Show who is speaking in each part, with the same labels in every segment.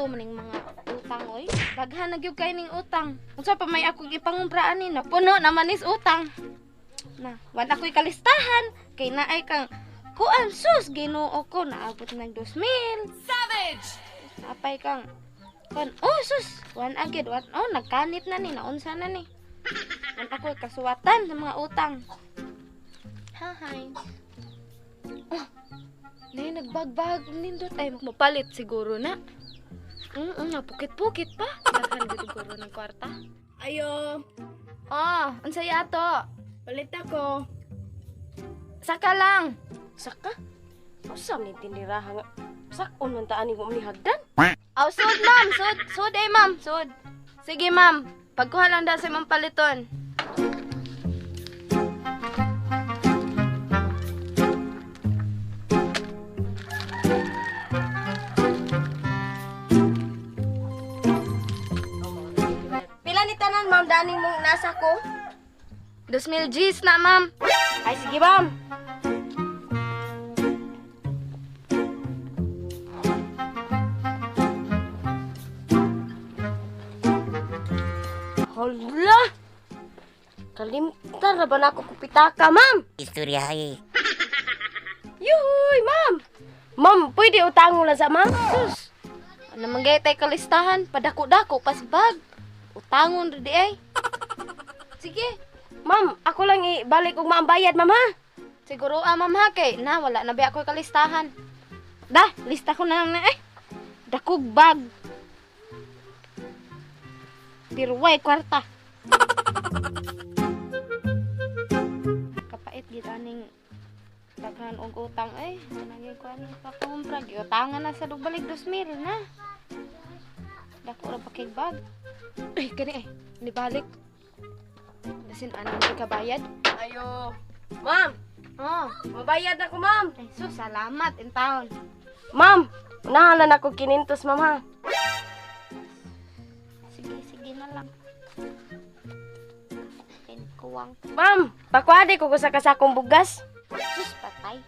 Speaker 1: Sakto maning mga utang oy. Daghan na gyud kay ning utang. Unsa pa may akong ipangumpra ani na puno naman is utang. Na, wala ako'y kalistahan kay naay kang kuan sus Ginoo ko naabot nag 2,000.
Speaker 2: Savage!
Speaker 1: Napay kang kuan oh sus, wan agid wan oh nagkanit na ni naunsa na ni. Wan ako'y kasuwatan sa mga utang. Hahay. Oh, nay nagbagbag nindot ay mapalit siguro na. Napukit-pukit pa. Daghan gid siguro ng kwarta.
Speaker 2: Ayo,
Speaker 1: Oh, unsay ato?
Speaker 2: palit ako.
Speaker 1: Saka lang.
Speaker 2: Saka? Usa man tindiraha nga. Sakon man taan mo ni hagdan.
Speaker 1: Aw, sud ma'am, sud, sud ay ma'am, sud. Sige ma'am, pagkuha lang daw sa imong paliton.
Speaker 2: Pila ni tanan ma'am daning mong nasa ko?
Speaker 1: 2,000 Gs na ma'am.
Speaker 2: Ay sige ma'am. Hala! Kalimtan ra ba na ako kupitaka, ma'am?
Speaker 3: Istorya eh.
Speaker 2: Yuhuy, ma'am! Ma'am, pwede utangon lang sa ma'am?
Speaker 1: Sus. Ano man gay tay kalistahan, padako-dako pas bag. Utangon ra di ay. Sige,
Speaker 2: Ma'am, ako lang ibalik og maam bayad, ma'am ha?
Speaker 1: siguro ah ma'am ha kay na wala na ba ako kalistahan. Da, lista ko na lang na eh. Dakog bag. Pero way kwarta. Kapait gid aning daghan og utang eh. Nangin ko aning pakumpra giutangan na sa dugbalik 2,000 na. Dako ra pa kay bag. Ay kani eh, nibalik. Basin anong ikabayad?
Speaker 2: Ayo. Ma'am,
Speaker 1: Oh,
Speaker 2: mabayad ako, ma'am.
Speaker 1: ay sus, salamat in town.
Speaker 2: Ma'am, unahan lang ako 500, ma'am ha?
Speaker 1: Sige, sige na lang. Kuwang.
Speaker 2: Ma'am, pakuha ko sa kasakong bugas.
Speaker 1: Sus, patay.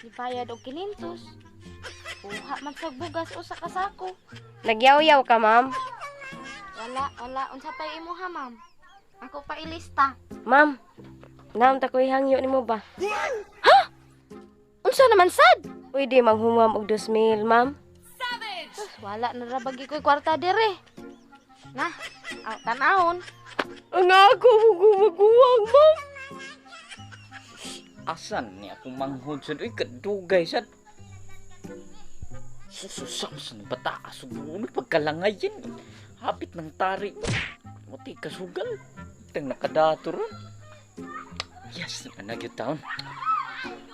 Speaker 1: Nibayad og 500. Kuha man sa bugas o sa kasako.
Speaker 2: Nagyaw-yaw ka, ma'am.
Speaker 1: Wala, wala. Unsa pa imuha, ma'am? Ako pa ilista.
Speaker 2: Ma'am, naam ta ko'y hangyo nimo ba?
Speaker 1: Unsa naman sad?
Speaker 2: Pwede manghumam og 2,000, ma'am.
Speaker 1: Sus, wala na ra bagi ko'y kwarta dire. Na, aw, tanahon.
Speaker 2: Ang ako maguwang, ma'am.
Speaker 4: Asan ni ako manghod sad uy kadugay sad. Sususam sa bata asubuno pagkalangayin. Hapit ng tari. Muti kasugal. Tang nakadato ron. Yes, na gyud taon.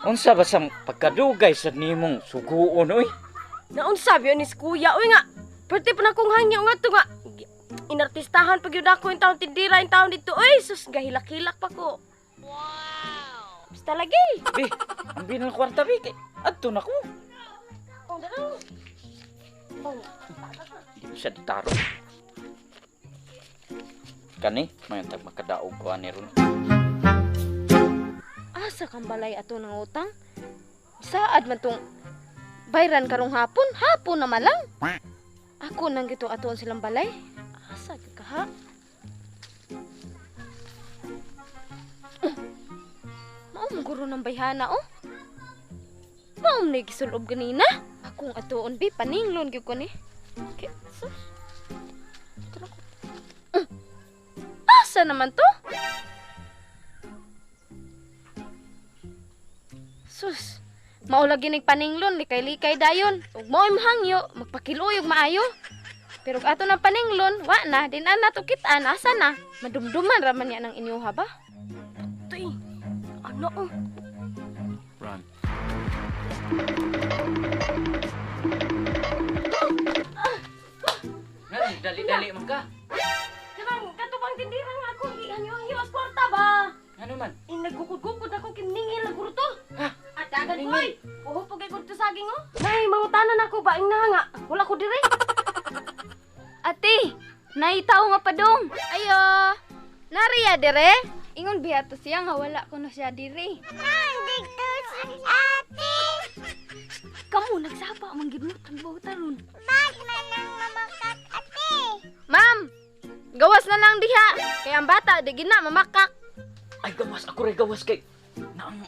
Speaker 4: Unsa ba sa pagkadugay sa nimong suguon oy?
Speaker 2: Naunsa biyon ni kuya uy nga. Pwede pa na akong hangyo nga to nga. Inartistahan pag yun ako yung taon tindira yung taon dito. Uy, sus, gahilak-hilak pa ko. Wow! Basta lagi.
Speaker 4: Bi, ang binang kwarta bi kay adto na ko.
Speaker 2: Oh, dalo. Oh,
Speaker 4: Di siya ditaro. Kani, may tag makadaog ko ani ron.
Speaker 1: Asa kang balay ato ng utang? Saad man tong bayran karong hapon? Hapon naman lang. Ako nang gito atoon silang balay. Asa gyud ka ha? Oh, Maong guro ng bayhana oh. Maong ni gisulob ganina. Akong atoon bi paninglon gyud ko ni. Kay sus. Ito na ko. Asa naman to? Sus, mao lagi nig paninglon, likay-likay dayon. Ug mao'y mahangyo, magpakiluyog maayo. Pero ug ato ng paninglon, wa na, din na nato kitaan, asa na? Madumduman ra man niya ng inyuha ba?
Speaker 2: Tuy. Ano oh?
Speaker 4: Run. Nani, dali-dali man ka.
Speaker 2: Kanang katubang tindira nga ako gihangyo-hangyo as kwarta ba?
Speaker 4: Ano man?
Speaker 2: Eh, nagkukod-kukod ako kiningil na guro to.
Speaker 4: Ha?
Speaker 2: At dagan ko oy. Uho pa kay to saging oh. Nay, mangutanan ako ba ing nga. Wala ko dire.
Speaker 1: Ate, naitaw nga padong. Ayo, nariya dire? Ingon biya to siya nga wala ko na siya dire.
Speaker 3: Nandito si ate.
Speaker 2: Kamu nagsapa man gid mo tagbaw taron.
Speaker 1: Ma'am, gawas na lang diha. Kay ang bata di gina mamakak.
Speaker 4: Ay gawas ako ray gawas kay naang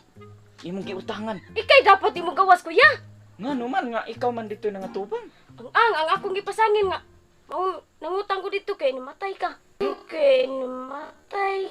Speaker 4: imong giutangan.
Speaker 2: Ikay dapat imo gawas, kuya.
Speaker 4: Ngano man nga ikaw man dito nangatubang.
Speaker 2: Ang akong gipasangin nga mao nangutang ko dito kay namatay ka. Kay namatay